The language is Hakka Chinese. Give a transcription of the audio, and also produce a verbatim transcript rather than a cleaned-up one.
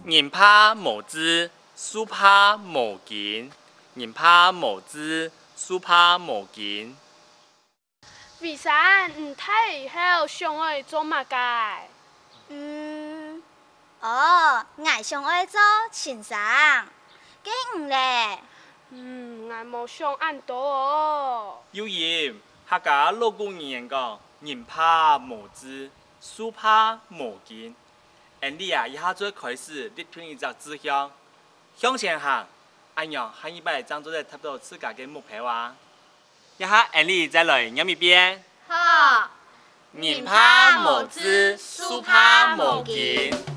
人怕無知，樹怕無根。人怕無知，樹怕無根。偉山，你大以後想愛做麼个？嗯，哦，𠊎想愛做先生。該你咧？嗯，𠊎無想恁多哦。有影，客家老古人言講：「人怕無知，樹怕無根。」 𫣆俚啊，這下就開始立定一隻志向，向前行，恁樣下二擺正做得達到自家个目標啊。這下𫣆俚再來唸一遍：好，人怕無知，樹怕無根。